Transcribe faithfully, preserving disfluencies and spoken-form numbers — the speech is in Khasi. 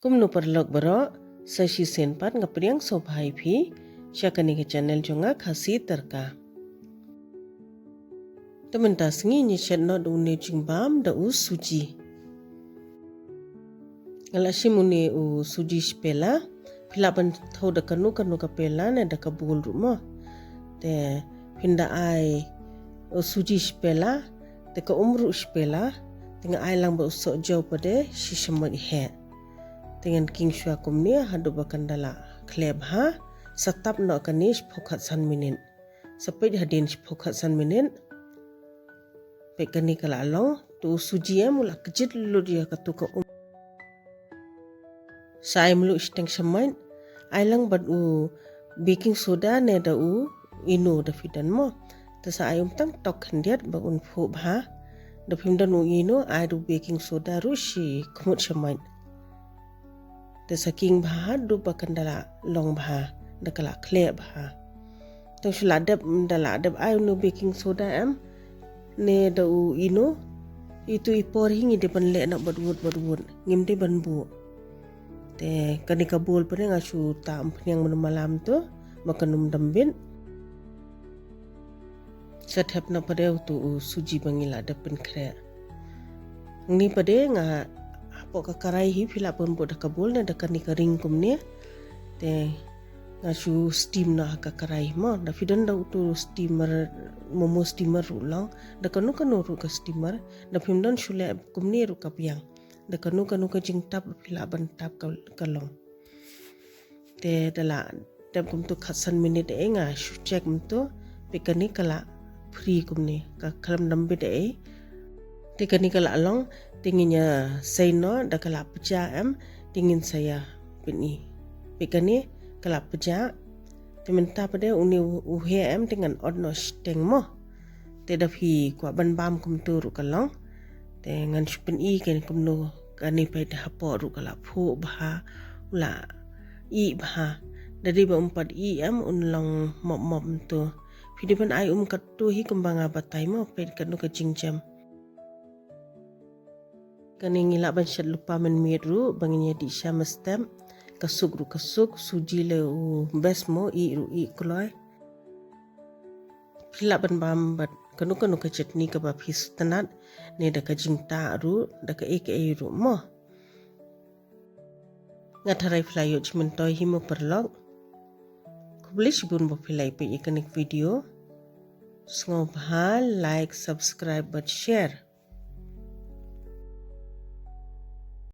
Kumno paralok baroh, sa shisien pat nga pdiang sngewbha ïa phi sha kane ka channel jong nga, Khasi Tyrka. Te mynta sngi ngin shet noh da une u jingbam da u suji. Nga la shim une u suji shi pela, phi lah ban thew da kano kano ka pela ne da ka bowl ruh mo. Te phin da ai u suji shi pela, te ka um ruh shi pela, te nga ai lang bad u sohjaw pat de shi shamoit heh. Te ngan khing shuwa kumne haduh ba kan da la khleh bha, sa tap noh kane shiphew khatsan minit. Sa peit hadien shiphew khatsan minit. Peit kane ka la long, te u suji em u la kjit lut ïa katu ka um. Sa ai mluh shiteng shamoit, ai lang bad u baking soda ne da u Eno da phi don mo. Te sa ai um tang tok khyndiat ba un phuh bha. Da phim don u Eno, ai da u baking soda ruh shi khmut shamoit. Te sa khing bha haduh ba kan da la long bha, da ka la khleh bha. Tang shu la dep, da la dep ai une u baking soda em ne da u Eno, itu i por hi ngi dei ban leh noh bad wut bad wut, ngim dei ban buh. Te kane ka bowl pat de nga shu tah umphniang mynno malam tu ba kan ym dam bit. Sa thep noh pat de utu u suji ba ngi la dep pynkhreh. Ngi pat de nga hapoh ka karai hi, phi lah ban buh da ka bowl ne da kane ka ring kumne. Te nga shu steam noh ha ka karai mo. Da phi don da utu steamer, momo steamer ruh long, da kano kano ruh ka steamer. Da phim don shu leh kumne ruh ka biang. Da kano kano ka jingtap phi lah ban tap ka, ka long. Te da la dep kumtu khatsan minit eh, nga shu check kumtu, peit kane ka la free kumne, ka khlem dam bit eh. Te kane ka la long, te ngin ïa sei noh da ka la pjah em, te ngin sa ïa pyni. Peit kane ka la pjah. Te mynta pat de une u, u heh em, te ngan ot noh shiteng mo. Te da phi kwah ban bam kumtu ruh ka long. Te ngan shu pyni kane kumno, kane peit hapoh ruh ka la phuh bha, u la ih bha. Da dei ba um pat ih em, un long mop mop kumtu. Phi dei ban ai um katto hi kumba nga batai mo, peit katno ka jingjem. Kane ngi lah ban shet lypa mynmiet ruh ba ngin ïa dih sha mynstep. Ka suk ruh ka suk, suji leh u best mo, ih ruh ih kloi. Phi lah ban bam bad kano kano ka chutney kaba phi sngewtynnat, ne da ka jingtah ruh, da kaei kaei ruh mo. Nga tharai phi la ïoh jingmyntoi hi mo paralok. Khublei shibun ba phi la ïa peit ïa kane ka video. Sngewbha like, subscribe bad share.